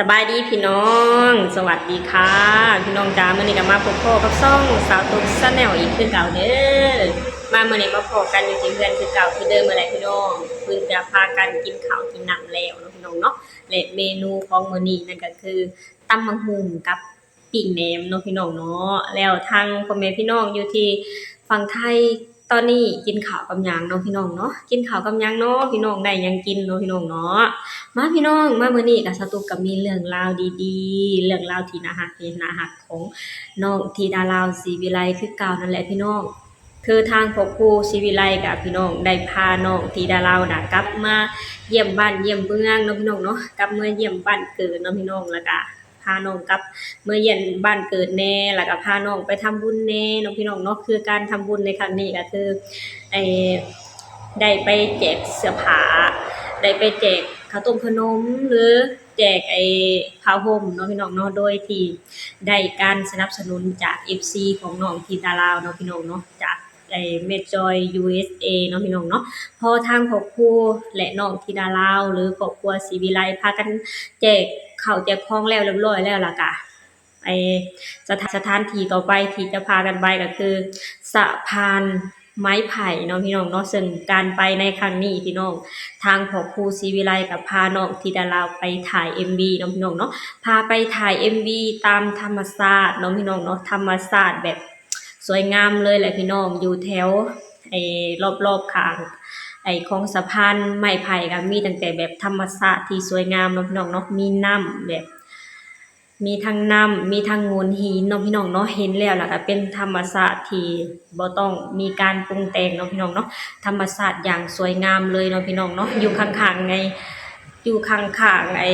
ສະບາຍດີພີ່ນ້ອງ ສະຫວັດດີຄ່ະພີ່ນ້ອງຈ້າ. ມື້ນີ້ກໍມາພົບພໍ້ກັບຊ່ອງສາວຕຸກ Channel ອີກຄືເກົ່າເດີ. ມາມື້ນີ້ມາພໍ້ກັນຢູ່ທີ່ເຮືອນຄືເກົ່າຄືເດີມນັ້ນແຫຼະພີ່ນ້ອງ. ເພິ່ນຈະພາກັນກິນເຂົ້າກິນນ້ຳແລ້ວເນາະພີ່ນ້ອງເນາະ ແລະ ເມນູຂອງມື້ນີ້ນັ້ນກໍຄືຕຳບັກຫຸ່ງກັບປີ້ງແໜມເນາະພີ່ນ້ອງເນາະ. ແລ້ວທາງພໍ່ແມ່ພີ່ນ້ອງຢູ່ທີ່ຝັ່ງໄທ ຕອນນີ້ກິນເຂົ້າກັບຫຍັງເນາະພີ່ນ້ອງເນາະ? ກິນເຂົ້າກັບຫຍັງເນາະພີ່ນ້ອງ? ໄດ້ຫຍັງກິນເນາະພີ່ນ້ອງເນາະ? ມາພີ່ນ້ອງ ມາມື້ນີ້ກໍສາວຕຸກກໍມີເລື່ອງລາວດີໆ ເລື່ອງລາວທີ່ໜ້າຮັກ ທີ່ໜ້າຮັກຂອງນ້ອງທິດາລາວ ສີວິໄລ ຄືເກົ່ານັ້ນແຫຼະພີ່ນ້ອງ. ຄືທາງພໍ່ຄູສີວິໄລກໍພີ່ນ້ອງໄດ້ພານ້ອງທິດາລາວນະກັບມາຢ້ຽມບ້ານຢ້ຽມເມືອງເນາະພີ່ນ້ອງເນາະ, ກັບເມືອຢ້ຽມບ້ານເກີດເນາະພີ່ນ້ອງ. ແລ້ວກໍ ພານ້ອງກັບເມືອຢ້ຽມບ້ານເກີດແດ່ ແລ້ວກໍພານ້ອງໄປທຳບຸນແດ່ເນາະພີ່ນ້ອງເນາະ. ຄືການທຳບຸນໃນຄັ້ງນີ້ກໍຄື ໄດ້ໄປແຈກເສື້ອຜ້າ ໄດ້ໄປແຈກເຂົ້າຕົ້ມຂະໜົມ ຫຼື ແຈກໄອ້ຜ້າຫົ່ມເນາະພີ່ນ້ອງເນາະ, ໂດຍທີ່ໄດ້ການສະໜັບສະໜູນຈາກເອັຟຊີຂອງນ້ອງທິດາລາວເນາະພີ່ນ້ອງເນາະ, ຈາກ ໄອ້ແມ່ຈອຍ ຢູເອສເອ ເນາະພີ່ນ້ອງເນາະ. ພໍທາງຄອບຄົວ ແລະ ນ້ອງທິດາລາວ ຫຼື ຄອບຄົວສີວິໄລ ພາກັນແຈກເຂົ້າແຈກຂອງແລ້ວລຽບຮ້ອຍແລ້ວ ແລ້ວກະ ໄອ້ສະຖານ ສະຖານທີ່ຕໍ່ໄປທີ່ຈະພາກັນໄປກໍຄືສະພານໄມ້ໄຜ່ເນາະພີ່ນ້ອງເນາະ. ເຊິ່ງການໄປໃນຄັ້ງນີ້ພີ່ນ້ອງ ທາງຄອບຄົວສີວິໄລກໍພານ້ອງທິດາລາວໄປຖ່າຍເອັມວີເນາະພີ່ນ້ອງເນາະ, ພາໄປຖ່າຍເອັມວີຕາມທຳມະຊາດເນາະພີ່ນ້ອງເນາະ. ທຳມະຊາດແບບ ສວຍງາມເລີຍແຫຼະພີ່ນ້ອງ, ຢູ່ແຖວໄອ້ລອບໆຂ້າງໄອ້ຂອງສະພານໄມ້ໄຜ່ກໍມີຕັ້ງແຕ່ແບບທຳມະຊາດທີ່ສວຍງາມເນາະພີ່ນ້ອງເນາະ, ມີນ້ຳແບບ ມີທັງນ້ຳ ມີທັງໂງ່ນຫີນເນາະພີ່ນ້ອງເນາະ. ເຫັນແລ້ວລະກໍເປັນທຳມະຊາດທີ່ບໍ່ຕ້ອງມີການປຸງແຕ່ງເນາະພີ່ນ້ອງເນາະ, ທຳມະຊາດຢ່າງສວຍງາມເລີຍເນາະພີ່ນ້ອງເນາະ. ຢູ່ຂ້າງໆໃນ ຢູ່ຂ້າງໆໄອ້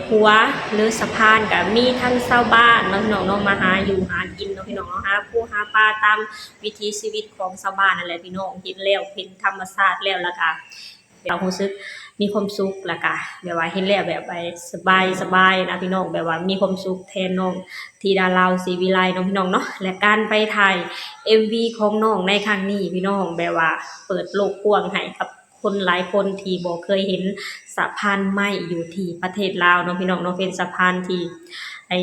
ຂົວ ຫຼື ສະພານ ກະມີທັງຊາວບ້ານເນາະພີ່ນ້ອງເນາະ ມາຫາຢູ່ຫາກິນເນາະພີ່ນ້ອງເນາະ, ຫາປູຫາປາຕາມວິຖີຊີວິດຂອງຊາວບ້ານນັ້ນແຫຼະພີ່ນ້ອງ. ເຫັນແລ້ວ ເຫັນທຳມະຊາດແລ້ວ ລະກະ ແບບວ່າຮູ້ສຶກມີຄວາມສຸກ ລະກະແບບວ່າເຫັນແລ້ວແບບວ່າສະບາຍ ສະບາຍນະພີ່ນ້ອງ, ແບບວ່າມີຄວາມສຸກແທນນ້ອງທິດາລາວ ສີວິໄລ ເນາະພີ່ນ້ອງເນາະ. ແລະ ການໄປຖ່າຍເອັມວີຂອງນ້ອງໃນຄັ້ງນີ້ພີ່ນ້ອງ ແບບວ່າເປີດໂລກກວ້າງໃຫ້ກັບ ຄົນຫຼາຍຄົນທີ່ບໍ່ເຄີຍເຫັນສະພານໄມ້ຢູ່ທີ່ປະເທດລາວເນາະພີ່ນ້ອງເນາະ, ເປັນສະພານທີ່ ໄອ້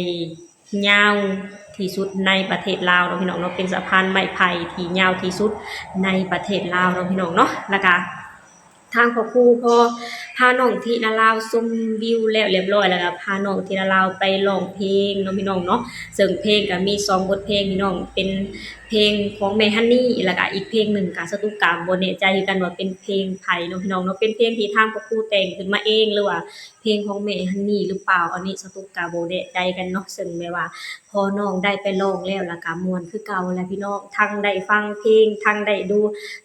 ຍາວທີ່ສຸດໃນປະເທດລາວເນາະພີ່ນ້ອງເນາະ, ເປັນສະພານໄມ້ໄຜ່ທີ່ຍາວທີ່ສຸດໃນປະເທດລາວເນາະພີ່ນ້ອງເນາະ. ລະກະທາງພໍ່ຄູພໍພານ້ອງທິດາລາວຊົມວິວແລ້ວລຽບຮ້ອຍ ລະກະພານ້ອງທິດາລາວໄປຮ້ອງເພງເນາະພີ່ນ້ອງເນາະ, ເຊິ່ງເພງກະມີສອງບົດເພງພີ່ນ້ອງ ເປັນ ເພງຂອງແມ່ຮັນນີ ແລ້ວກະອີກເພງໜຶ່ງກະສະຕຸກກະບໍ່ແນ່ໃຈຄືກັນວ່າເປັນເພງໃຜເນາະພີ່ນ້ອງເນາະ, ເປັນເພງທີ່ທາງພໍ່ຄູແຕ່ງຂຶ້ນມາເອງ ຫຼືວ່າເພງຂອງແມ່ຮັນນີຫຼືເປົ່າ, ອັນນີ້ສະຕຸກກະບໍ່ແນ່ໃຈກັນເນາະ. ເຊິ່ງແບບວ່າພໍນ້ອງໄດ້ໄປຮ້ອງແລ້ວ ແລ້ວກະມ່ວນຄືເກົ່າແຫຼະພີ່ນ້ອງ, ທັງໄດ້ຟັງເພງ ທັງໄດ້ດູ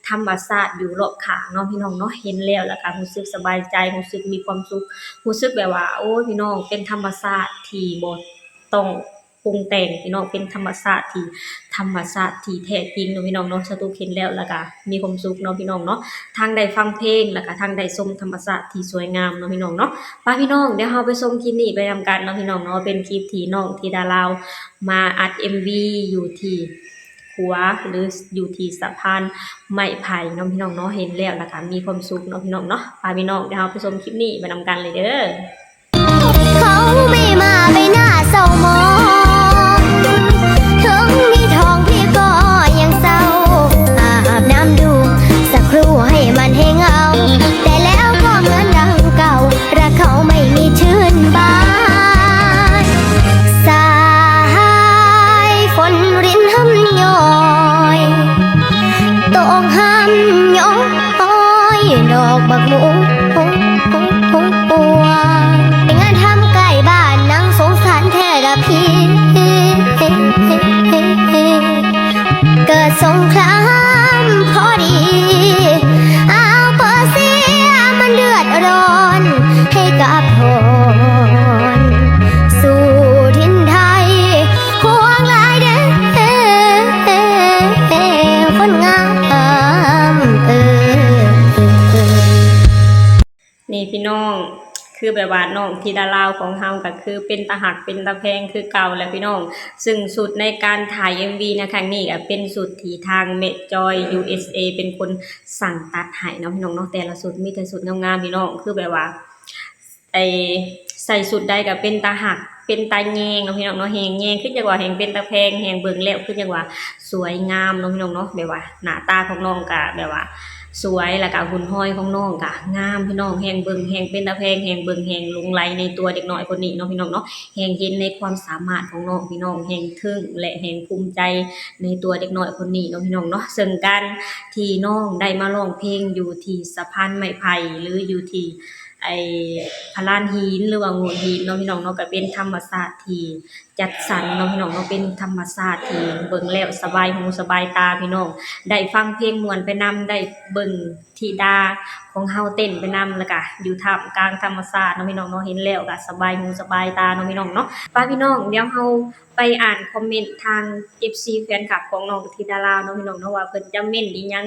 ທຳມະຊາດຢູ່ລອບຂ້າງເນາະພີ່ນ້ອງເນາະ. ເຫັນແລ້ວ ແລ້ວກະຮູ້ສຶກສະບາຍໃຈ ຮູ້ສຶກມີຄວາມສຸກ ຮູ້ສຶກແບບວ່າ ໂອ້ຍ ພີ່ນ້ອງ ເປັນທຳມະຊາດທີ່ບໍ່ຕ້ອງ ປຸງແຕ່ງພີ່ນ້ອງ, ເປັນທຳມະຊາດທີ່ ທຳມະຊາດທີ່ແທ້ຈິງເນາະພີ່ນ້ອງເນາະ. ສະຕຸກເຫັນແລ້ວ ແລ້ວກະມີຄວາມສຸກເນາະພີ່ນ້ອງເນາະ, ທັງໄດ້ຟັງເພງ ແລ້ວກະທັງໄດ້ຊົມທຳມະຊາດທີ່ສວຍງາມເນາະພີ່ນ້ອງເນາະ. ໄປພີ່ນ້ອງ ດຽວເຮົາໄປຊົມຄລິບນີ້ໄປນຳກັນເນາະພີ່ນ້ອງເນາະ, ເປັນຄລິບທີ່ນ້ອງທິດາລາວມາອັດເອັມວີຢູ່ທີ່ຂົວ ຫຼື ຢູ່ທີ່ສະພານໄມ້ໄຜ່ເນາະພີ່ນ້ອງເນາະ. ເຫັນແລ້ວ ແລ້ວກະມີຄວາມສຸກເນາະພີ່ນ້ອງເນາະ. ໄປພີ່ນ້ອງ ດຽວເຮົາໄປຊົມຄລິບນີ້ໄປນຳກັນເລີຍເດີ. ເຂົາໄມ່ມາໃບໜ້າເສົ້າໝອງ ເຖິງມີທອງທີ່ກໍຍັງເສົ້າ ອາບນ້ຳດູ ສັກຄรู่ໃຫ້ມັນແຫ້ງເອົາ ແຕ່ແລ້ວກໍເໝືອນດັ່ງເກົ່າ ລັກເຂົາໄມ່ມີຊື່ນບານ ສາຍຝົນລິນຮຳຍ້ອຍ ຕົກຮຳຍ້ອຍ ດອກບັກມ່ວງ ງານທຳໃກ້ບ້ານນາງສົງສານແທ້ລະພີ່ ເກີດສົງຄາມພໍດີ ອາວເປີເຊຍມັນເດືອດຮ້ອນ ໃຫ້ກັບ ນີ້ພີ່ນ້ອງ ຄືແບບວ່ານ້ອງທິດາລາວຂອງເຮົາກໍຄືເປັນຕາຮັກເປັນຕາແພງຄືເກົ່າແຫຼະພີ່ນ້ອງ. ເຊິ່ງຊຸດໃນການຖ່າຍເອັມວີໃນຄັ້ງນີ້ກໍເປັນຊຸດທີ່ທາງແມ່ຈອຍ ຢູເອສເອ ເປັນຄົນສັ່ງຕັດໃຫ້ເນາະພີ່ນ້ອງເນາະ, ແຕ່ລະຊຸດມີແຕ່ຊຸດງາມໆພີ່ນ້ອງ ຄືແບບວ່າ ໄອ້ສ ໃສ່ຊຸດໃດກໍເປັນຕາຮັກ ເປັນຕາແຍງເນາະ ພີ່ນ້ອງເນາະ. ແຮງແຍງ ຄືຈັ່ງວ່າແຮງເປັນຕາແພງ ແຮງເບິ່ງແລ້ວຄືຈັ່ງວ່າສວຍງາມເນາະ ພີ່ນ້ອງເນາະ. ແບບວ່າໜ້າຕາຂອງນ້ອງກໍແບບວ່າສວຍ ແລ້ວກໍຫຸ່ນຮ່ອຍຂອງນ້ອງກໍງາມ ພີ່ນ້ອງ. ແຮງເບິ່ງແຮງເປັນຕາແພງ ແຮງເບິ່ງແຮງຫຼົງໄຫຼໃນຕົວເດັກນ້ອຍຄົນນີ້ເນາະ ພີ່ນ້ອງເນາະ. ແຮງເຫັນໃນຄວາມສາມາດຂອງນ້ອງ ພີ່ນ້ອງ ແຮງເຖິງ ແລະ ແຮງພູມໃຈໃນຕົວເດັກນ້ອຍຄົນນີ້ເນາະ ພີ່ນ້ອງເນາະ. ເຊິ່ງການທີ່ນ້ອງໄດ້ມາຮ້ອງເພງຢູ່ທີ່ສະພານໄມ້ໄຜ່ ຫຼື ຢູ່ທີ່ ໄອ້ ພະລານຫີນ ຫຼືວ່າໂງ່ນຫີນເນາະ ພີ່ນ້ອງເນາະ, ກໍເປັນທຳມະຊາດທີ່ຈັດສັນເນາະ ພີ່ນ້ອງເນາະ, ເປັນທຳມະຊາດທີ່ເບິ່ງແລ້ວສະບາຍຫູສະບາຍຕາ ພີ່ນ້ອງ. ໄດ້ຟັງເພງມ່ວນໄປນຳ ໄດ້ເບິ່ງທິດາຂອງເຮົາເຕັ້ນໄປນຳ ແລ້ວກະຢູ່ທ່າມກາງທຳມະຊາດເນາະ ພີ່ນ້ອງເນາະ, ເຫັນແລ້ວກະສະບາຍຫູສະບາຍຕາເນາະ ພີ່ນ້ອງເນາະ. ໄປ ພີ່ນ້ອງ ດຽວເຮົາໄປອ່ານຄອມເມັນທາງເອັຟຊີແຟນຄລັບຂອງນ້ອງທິດາລາວເນາະ ພີ່ນ້ອງເນາະ ວ່າເພິ່ນຈະເມັນອີ່ຫຍັງ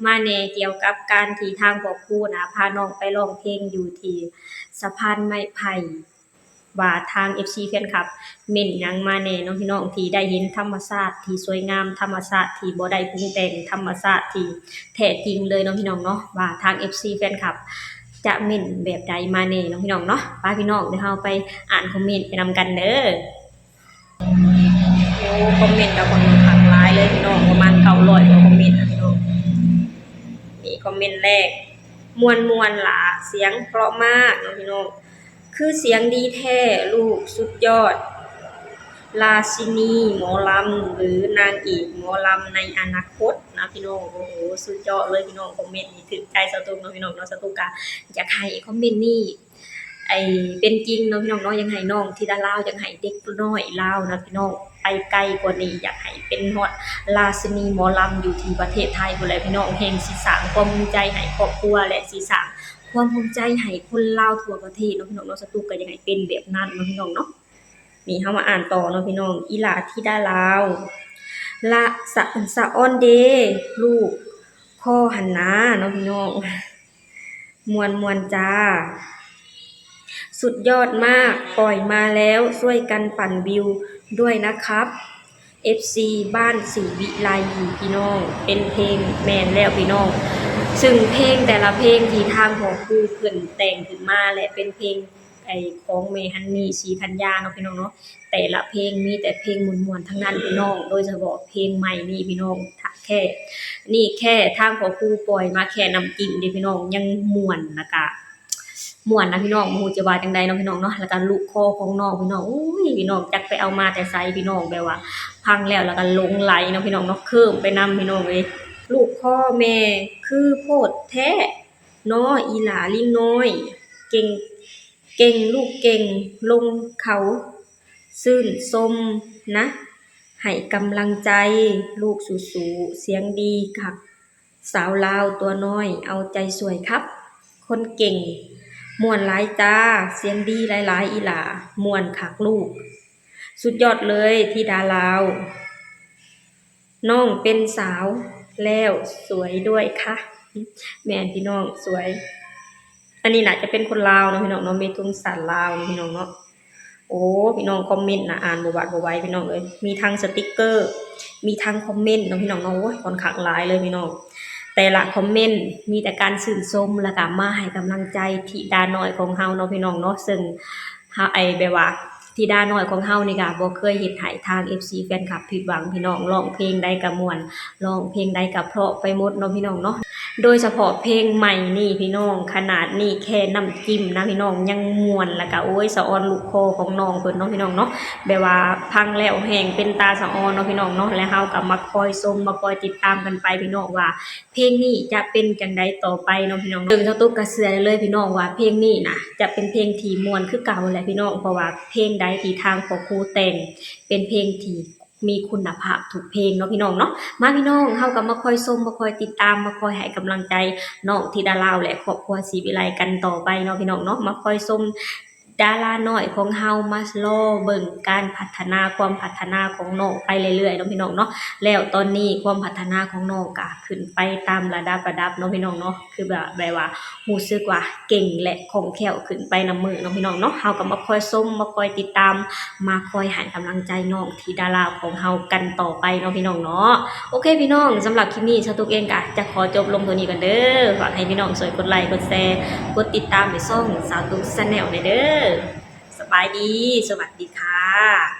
ມາແດ່ ກ່ຽວກັບການທີ່ທາງພໍ່ຄູນະ ພານ້ອງໄປຮ້ອງເພງຢູ່ທີ່ສະພານໄມ້ໄຜ່ ວ່າທາງເອັຟຊີແຟນຄລັບເມັນຫຍັງມາແດ່ເນາະ ພີ່ນ້ອງ, ທີ່ໄດ້ເຫັນທຳມະຊາດທີ່ສວຍງາມ ທຳມະຊາດທີ່ບໍ່ໄດ້ປຸງແຕ່ງ ທຳມະຊາດທີ່ແທ້ຈິງເລີຍເນາະ ພີ່ນ້ອງເນາະ, ວ່າທາງເອັຟຊີແຟນຄລັບຈະເມັນແບບໃດມາແດ່ເນາະ ພີ່ນ້ອງເນາະ. ໄປ ພີ່ນ້ອງ ດຽວເຮົາໄປອ່ານຄອມເມັນໄປນຳກັນເດີ. ໂອ້ ຄອມເມັນກໍຂ້ອນຂ້າງຫຼາຍເລີຍ ພີ່ນ້ອງ, ປະມານເກົ້າຮ້ອຍກວ່າຄອມເມັນນະ ພີ່ນ້ອງ. ນີ້ຄອມເມັນແລກ ມ່ວນໆຫຼ້າ ສຽງເພາະມາກເນາະ ພີ່ນ້ອງ, ຄືສຽງດີແທ້ ລູກສຸດຍອດ ລາຊິນີໝໍລຳ ຫຼື ນາງເອກໝໍລຳໃນອະນາຄົດນະ ພີ່ນ້ອງ. ໂອ້ໂຫ ສຸດຍອດເລີຍ ພີ່ນ້ອງ, ຄອມເມັນນີ້ຖືກໃຈສາວຕຸກເນາະ ພີ່ນ້ອງເນາະ. ສາວຕຸກກະຢາກໃຫ້ຄອມເມັນນີ້ ໄອ້ ເປັນຈິງເນາະ ພີ່ນ້ອງເນາະ, ຢາກໃຫ້ນ້ອງທິດາລາວ ຢາກໃຫ້ເດັກນ້ອຍລາວນະ ພີ່ນ້ອງ ໄປໄກກວ່ານີ້, ຢາກໃຫ້ເປັນຮອດລາຊິນີໝໍລຳຢູ່ທີ່ປະເທດໄທພຸ້ນແຫຼະ ພີ່ນ້ອງ, ແຮ່ງຊິສ້າງຄວາມພູມໃຈໃຫ້ຄອບຄົວ ແລະ ຊິສ້າງຄວາມພູມໃຈໃຫ້ຄົນລາວທົ່ວປະເທດເນາະ ພີ່ນ້ອງເນາະ. ສາວຕຸກກໍຢາກໃຫ້ເປັນແບບນັ້ນເນາະ ພີ່ນ້ອງເນາະ. ນີ້ເຮົາມາອ່ານຕໍ່ເນາະ ພີ່ນ້ອງ, ອີຫຼ້າທິດາລາວ ລະ ສະ ສະອອນເດ ລູກ ຂໍຫັ້ນນາເນາະ ພີ່ນ້ອງ. ມ່ວນໆຈ້າ ສຸດຍອດມາກ ປ່ອຍມາແລ້ວ ຊ່ວຍກັນປັ່ນວິວດ້ວຍນະຄັບ ເອັຟຊີບ້ານສີວິໄລ ພີ່ນ້ອງ. ເປັນເພງ ແມ່ນແລ້ວ ພີ່ນ້ອງ, ຊຶ່ງເພງແຕ່ລະເພງທີ່ທາງພໍ່ຄູເພິ່ນແຕ່ງຂຶ້ນມາ ແລະ ເປັນເພງ ໄອ້ ຂອງແມ່ຮັນນີ ສີທັນຍາເນາະ ພີ່ນ້ອງເນາະ, ແຕ່ລະເພງມີແຕ່ເພງມ່ວນໆທັງນັ້ນ ພີ່ນ້ອງ. ໂດຍສະເພາະເພງໃໝ່ນີ້ ພີ່ນ້ອງ ຖ້າແຄ່ ນີ້ແຄ່ທາງພໍ່ຄູປ່ອຍມາແຄ່ນ້ຳຈິ້ມເດ້ ພີ່ນ້ອງ, ຍັງມ່ວນ ແລ້ວກະມ່ວນນະ ພີ່ນ້ອງ, ບໍ່ຮູ້ຈະວ່າຈັ່ງໃດເນາະ ພີ່ນ້ອງເນາະ. ແລ້ວກະລູກຄໍຂອງນ້ອງ ພີ່ນ້ອງ, ໂອ້ຍ ພີ່ນ້ອງ ຈັກໄປເອົາມາແຕ່ໃສ ພີ່ນ້ອງ, ແບບວ່າຟັງແລ້ວ ແລ້ວກະຫຼົງໄຫຼເນາະ ພີ່ນ້ອງເນາະ, ເຄີມໄປນຳ ພີ່ນ້ອງເອີຍ. ລູກຄໍແມ່ຄືໂພດແທ້ເນາະ ອີຫຼ້າລິງນ້ອຍ, ເກັ່ງ ເກັ່ງ ລູກເກັ່ງ ລົງເຂົາຊື່ນຊົມນະ, ໃຫ້ກຳລັງໃຈລູກສູ້ໆ, ສຽງດີຄັກ ສາວລາວຕົວນ້ອຍ ເອົາໃຈຊ່ວຍຄັບ ຄົນເກັ່ງ. ມ່ວນຫຼາຍຈ້າ ສຽງດີຫຼາຍໆ ອີຫຼ້າ ມ່ວນຄັກລູກ. ສຸດຍອດເລີຍທິດາລາວ. ນ້ອງເປັນສາວແລ້ວສວຍດ້ວຍຄະ. ແມ່ນ ພີ່ນ້ອງ ສວຍ. ອັນນີ້ໜ້າຈະເປັນຄົນລາວເນາະ ພີ່ນ້ອງເນາະ, ມີທຸງຊາດລາວເນາະ ພີ່ນ້ອງເນາະ. ໂອ້ ພີ່ນ້ອງ ຄອມເມັນນະ ອ່ານບໍ່ຫວາດບໍ່ໄຫວ ພີ່ນ້ອງເອີຍ. ມີທັງສະຕິກເກີ ມີທັງຄອມເມັນເນາະ ພີ່ນ້ອງເນາະ. ໂອ້ຍ ຂ້ອນຂ້າງຫຼາຍເລີຍ ພີ່ນ້ອງ, ແຕ່ລະຄອມເມັນມີແຕ່ການຊື່ນຊົມ ແລ້ວກະມາໃຫ້ກຳລັງໃຈທິດານ້ອຍຂອງເຮົາເນາະ ພີ່ນ້ອງເນາະ. ເຊິ່ງ ເຮົາ ໄອ້ ແບບວ່າທິດານ້ອຍຂອງເຮົານີ້ກະບໍ່ເຄີຍເຮັດໃຫ້ທາງເອັຟຊີແຟນຄລັບຜິດຫວັງ ພີ່ນ້ອງ. ຮ້ອງເພງໃດກະມ່ວນ ຮ້ອງເພງໃດກະເພາະໄປໝົດເນາະ ພີ່ນ້ອງເນາະ. ໂດຍສະເພາະເພງໃໝ່ນີ້ ພີ່ນ້ອງ, ຂະໜາດນີ້ແຄ່ນ້ຳຈິ້ມນະ ພີ່ນ້ອງ ຍັງມ່ວນ ແລ້ວກະ ໂອ້ຍ ສະອອນລູກຄໍຂອງນ້ອງເພິ່ນເນາະ ພີ່ນ້ອງເນາະ, ແບບວ່າຟັງແລ້ວແຮ່ງເປັນຕາສະອອນເນາະ ພີ່ນ້ອງເນາະ. ແລ້ວເຮົາກະມາຄອຍຊົມ ມາຄອຍຕິດຕາມກັນໄປ ພີ່ນ້ອງ ວ່າ ເພງນີ້ຈະເປັນຈັ່ງໃດຕໍ່ໄປເນາະ ພີ່ນ້ອງເນາະ. ເຊິ່ງສາວຕຸກກະເຊື່ອໄດ້ເລີຍ ພີ່ນ້ອງ ວ່າເພງນີ້ນະ ຈະເປັນເພງທີ່ມ່ວນຄືເກົ່າແຫຼະ ພີ່ນ້ອງ, ເພາະວ່າເພງໃດທີ່ທາງພໍ່ຄູແຕ່ງ ເປັນເພງທີ່ມີຄຸນນະພາບທຸກເພງເນາະ ພີ່ນ້ອງເນາະ. ມາ ພີ່ນ້ອງ ເຮົາກໍມາຄອຍຊົມ ມາຄອຍຕິດຕາມ ມາຄອຍໃຫ້ກຳລັງໃຈນ້ອງທິດາລາວ ແລະ ຄອບຄົວສີວິໄລກັນຕໍ່ໄປເນາະ ພີ່ນ້ອງເນາະ. ມາຄອຍຊົມ ດາລານ້ອຍຂອງເຮົາມາລໍເບິ່ງການພັດທະນາ ຄວາມພັດທະນາຂອງນ້ອງໄປເລື້ອຍໆເນາະ ພີ່ນ້ອງເນາະ. ແລ້ວຕອນນີ້ຄວາມພັດທະນາຂອງນ້ອງກະຂຶ້ນໄປຕາມລະດັບລະດັບເນາະ ພີ່ນ້ອງເນາະ, ຄືແບບ ແບບວ່າຮູ້ສຶກວ່າເກັ່ງ ແລະ ຄ່ອງແຄ້ວຂຶ້ນໄປນຳມື້ເນາະ ພີ່ນ້ອງເນາະ. ເຮົາກໍມາຄອຍຊົມ ມາຄອຍຕິດຕາມ ມາຄອຍໃຫ້ກຳລັງໃຈນ້ອງທິດາລາວຂອງເຮົາກັນຕໍ່ໄປເນາະ ພີ່ນ້ອງເນາະ. ໂອເຄ ພີ່ນ້ອງ, ສຳລັບຄລິບນີ້ ສາວຕຸກເອງກະຈະຂໍຈົບລົງເທົ່ານີ້ກ່ອນເດີ. ຝາກໃຫ້ພີ່ນ້ອງຊ່ວຍກົດໄລ ກົດແຊ ກົດຕິດຕາມໃຫ້ຊ່ອງສາວຕຸກ Channel ແດ່ເດີ. ບາຍດີ ສະຫວັດດີຄ່ະ.